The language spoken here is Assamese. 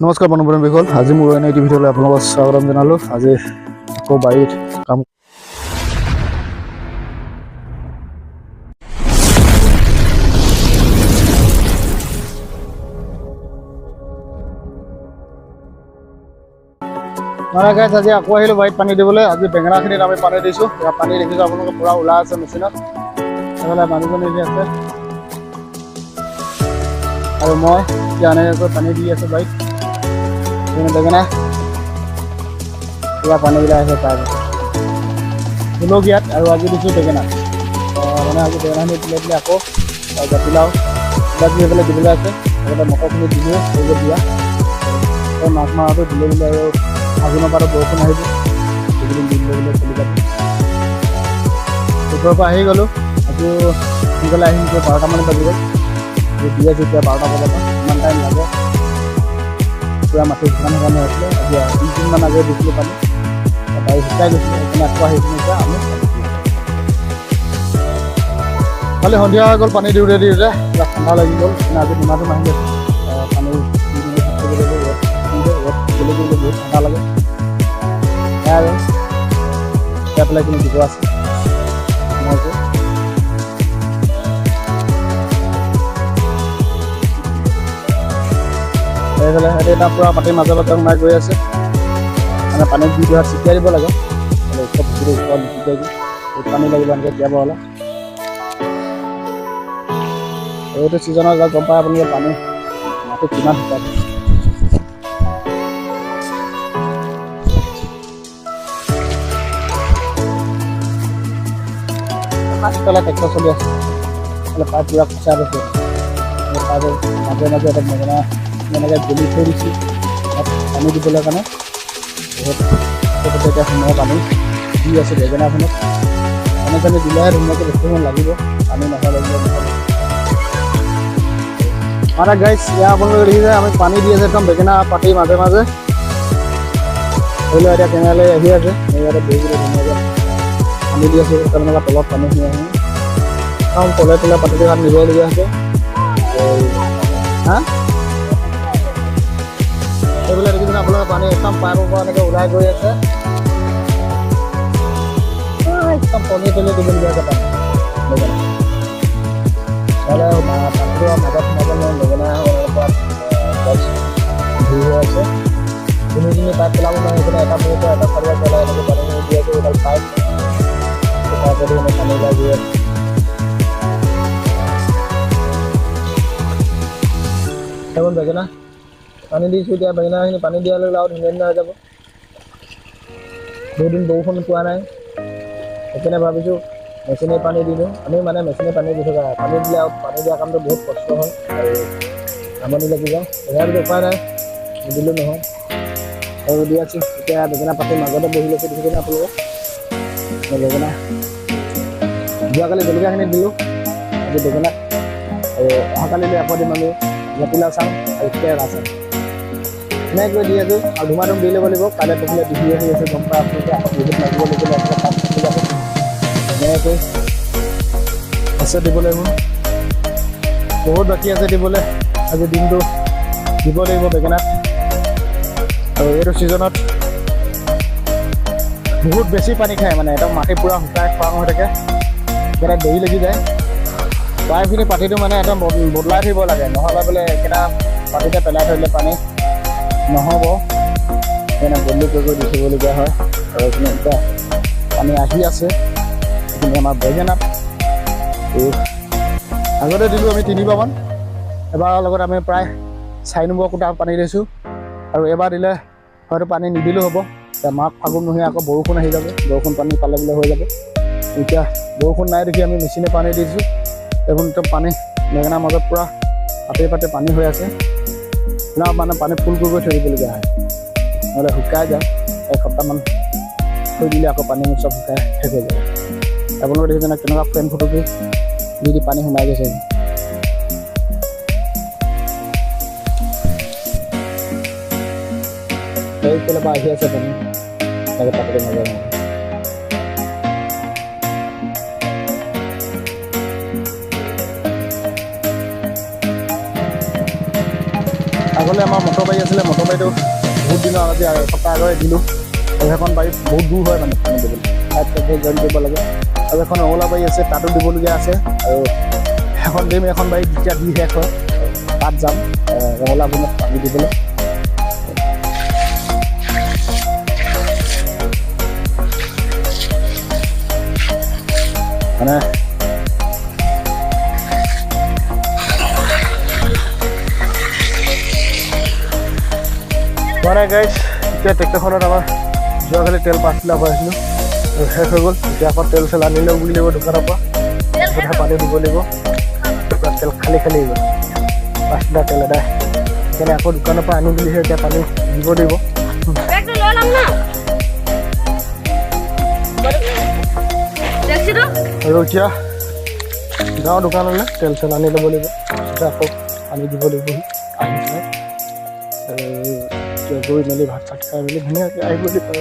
নমস্কাৰ বন্ধু বান্ধৱীসকল, আজি মোৰ এনে এটি ভিডিঅ'লৈ আপোনালোকক স্বাগতম জনালোঁ। আজি আকৌ বাৰীত কাম মানে গাইছ, আজি আকৌ আহিলোঁ বাৰীত পানী দিবলৈ। আজি বেঙেনাখিনিত আমি পানী দিছোঁ। ইয়াত পানী দেখিছোঁ আপোনালোকে, পূৰা ওলাই আছে মেচিনত। সেইফালে মানুহজনী আছে আৰু মই এতিয়া এনেকৈ পানী দি আছোঁ বাৰীত। বেঙেনা পূৰা পানী ওলাই আছে তাৰ জলকীয়াত, আৰু আজি দিছোঁ বেঙেনা। মানে আজি বেঙেনাখিনি দিলে দিলে আকৌ জাতিলাও কিবা কিবি সেইফালে দিবলৈ আছে। লগতে মটৰখিনি দিলোঁ সেইবোৰ দিয়া মাছ মাৰাটো দিলে দিলে আৰু ফাগুনৰ পৰা বৰষুণ আহিব, সেইকেইদিন দিলে দিলে চলি যাব। ওপৰৰ পৰা আহি গ'লোঁ, আজি সোনকালে আহিম গৈ 12টামান বাজি গ'ল। দি আছোঁ এতিয়া 12টা বজাৰ পৰা, ইমান টাইম লাগে। পূৰা মাটি শুকান শুকান হৈ আছিলে। আজি 3 দিনমান আগেয়ে দিছিলোঁ পানী, বাৰী শুকাই গৈছিলে, সেইকাৰণে আকৌ আহি পিনে এতিয়া আমি কালি সন্ধিয়া হৈ গ'ল। পানী দিওঁতে দিওঁতে পূৰা ঠাণ্ডা লাগি গ'ল। মানে আজি ধুমা ধুম আহি গৈছে। পানী দি মেলি শেষ কৰিব লাগিব। ৰ'দ ৰ'দ গ'লে গ'লে বহুত ঠাণ্ডা লাগে। সেয়াই আৰু এতিয়া পেলাই কিনি দিব আছে ধুনীয়াকৈ। সেইফালে সিহঁতে এটা পূৰা মাটিৰ মাজে মাজে সোমাই গৈ আছে। মানে পানীত দি দিয়া ছিটিয়াই দিব লাগে, ওপৰত ওপৰত নিছিটিয়াই দি বহুত পানী লাগিব এনেকৈ তিয়াব হ'লে। এইটো ছিজনত গম পাই আপোনালোকে পানী মাটি কিমান শুকাই। পাছফালে ট্ৰেক্টৰ চলি আছে, পাইপ পূৰা খচা গৈছে। পাইপৰ মাজে মাজে এটা বেঙেনা এনেকৈ গলি থৈ দিছোঁ তাত পানী দিবলৈ কাৰণে। বহুত এতিয়া সোমোৱা পানী দি আছোঁ বেঙেনাখনত। পানী চানী দিলেহে ধুনীয়াকৈ বেছি সময় লাগিব, পানী নহ'লে নহ'ব। মানে গাইছ, ইয়াৰ আপোনালোকে দেখিছে আমি পানী দি আছোঁ একদম বেঙেনা পাতি মাজে মাজে। ধৰি লওক এতিয়া কেনেলৈ আহি আছে, ইয়াতে বহি পেলাই ধুনীয়াকৈ পানী দি আছোঁ। তেনেকুৱা তলত পানী সোমাই সোমাই কাৰণ তলে তলে পাতিটো হাত নিবলগীয়া হৈছে। হা, সেইবিলাক দেখিছে আপোনালোকে, পানী একদম পাইপৰ পৰা এনেকৈ ওলাই গৈ আছে। একদম তলে তলে দিবলগীয়া হৈছে পানী বেঙেনা, নহ'লে পানীটো মাজত সোমাব নোৱাৰে। বেঙেনা পৰা গছ ভিৰ হৈ আছে, তিনি তিনি পাইপ পেলাব নোৱাৰে। সেইকাৰণে এটা মূৰৰ পৰা এটা ফালৰ পেলাই এনেকৈ পানী দি আছে। এইডাল পাইপ, পাইপেদি মানে পানী ওলাই গৈ আছে। সেইবোৰ বেঙেনা পানী দিছোঁ এতিয়া। বেঙেনাখিনি পানী দিয়াৰ লগে আৰু ধুনীয়া ধুনীয়া হৈ যাব। বহুত দিন বৰষুণ পোৱা নাই, সেইকাৰণে ভাবিছোঁ মেচিনে পানী দি দিওঁ। আমি মানে মেচিনে পানী দি থকা হয়। পানী দিলে আৰু পানী দিয়া কামটো বহুত কষ্ট হয় আৰু আমনি লাগি যায়। তথাপিতো উপায় নাই, নিদিলেও নহয়। আৰু দি আছোঁ এতিয়া বেঙেনা পাতিৰ মাজতে বহি লৈছোঁ। দেখিছেনে আপোনালোকে বেঙেনা? যোৱাকালি জলকীয়াখিনি দিলোঁ, আজি বেঙেনা, আৰু অহাকালিলৈ আকৌ দিম আমি জাতিলাও চাং আৰু কেৰেলা চাং। এনেকৈ দি আছোঁ আৰু ধুমা ধুম দি ল'ব লাগিব। কাইলৈ পৰহিলৈ বিহু আহি আছে, গম পাই আপোনালোকে। আকৌ বিহুত লাগিব লাগিব, আপোনালোকে কাম থাকি যাব। এনেকৈ আছে দিব লাগিব, বহুত বাকী আছে দিবলৈ। আজি দিনটো দিব লাগিব বেঙেনাত। আৰু এইটো ছিজনত বহুত বেছি পানী খায়, মানে একদম মাটি পূৰা শুকাই খৰাং হৈ থাকে, সেইকাৰণে দেৰি লাগি যায়। প্ৰায়খিনি পাতিটো মানে একদম বদলাই থাকিব লাগে, নহ'লে বোলে একেটা পাতিতে পেলাই থৈ দিলে পানী নহ'ব। সেইকাৰণে বদলি কৰি কৰি দি থাকিবলগীয়া হয়। আৰু এইখিনি এতিয়া পানী আহি আছে এইখিনি আমাৰ বেঙেনাত। এই আগতে দিলোঁ আমি তিনিবাৰমান, এবাৰৰ লগত আমি প্ৰায় 4 নম্বৰ কোটা পানী দিছোঁ। আৰু এবাৰ দিলে হয়তো পানী নিদিলেও হ'ব। এতিয়া মাঘ ফাগুনমহীয়া আকৌ বৰষুণ আহি যাব, বৰষুণ পানী পালে বোলে হৈ যাব। এতিয়া বৰষুণ নাই দেখি আমি মেচিনে পানী দিছোঁ। দেখোন একদম পানী বেঙেনাৰ মাজত পূৰা পাতে পাতে পানী হৈ আছে। মানে পানী ফুল কৰি কৰি থৈ দিবলগীয়া হয়, নহ'লে শুকাই যায়। এসপ্তাহমান থৈ দিলে আকৌ পানী চব শুকাই শেষ হৈ যায়। আপোনালোকে দেখিছেনে কেনেকুৱা ফেন ফুটুকি দি দি পানী সোমাই গৈছে। সেইফালৰ পৰা আহি আছে পানী এনেকৈ পাতিতে মাজে মাজে। আগলৈ আগলৈ আমাৰ মটৰ বাৰী আছিলে, মটৰ বাৰীটো বহুত দিনৰ আগতে এসপ্তাহ আগতে দিলোঁ। আৰু সেইখন বাৰীত বহুত দূৰ হয় মানে পানী দিবলৈ, তাত জইন কৰিব লাগে। আৰু এখন ৰঙালাও বাৰী আছে, তাতো দিবলগীয়া আছে। আৰু এখন দিম, এখন বাৰীত যেতিয়া দি শেষ হয় তাত যাম ৰঙালাও বনত পানী দিবলৈ। মানে মানে গাইজ, এতিয়া ট্ৰেক্টৰখনত আমাৰ যোৱাকালি তেল 5 লিটাৰ ভৰাইছিলোঁ, শেষ হৈ গ'ল। এতিয়া আকৌ তেল চেল আনি ল'ব লাগিব দোকানৰ পৰা, পানী দিব লাগিব। তেল খালী খালী হৈ গ'ল, 5 লিটাৰ তেল এদাই। সেইকাৰণে আকৌ দোকানৰ পৰা আনি মেলিহে এতিয়া পানী দিব লাগিব। আৰু এতিয়া যাওঁ দোকানলৈ, তেল চেল আনি ল'ব লাগিব, তেতিয়া আকৌ পানী দিব লাগিব আহি পেলাই। আৰু গৈ মেলি ভাত চাত খাই মেলি ধুনীয়াকৈ আহিব লাগিব।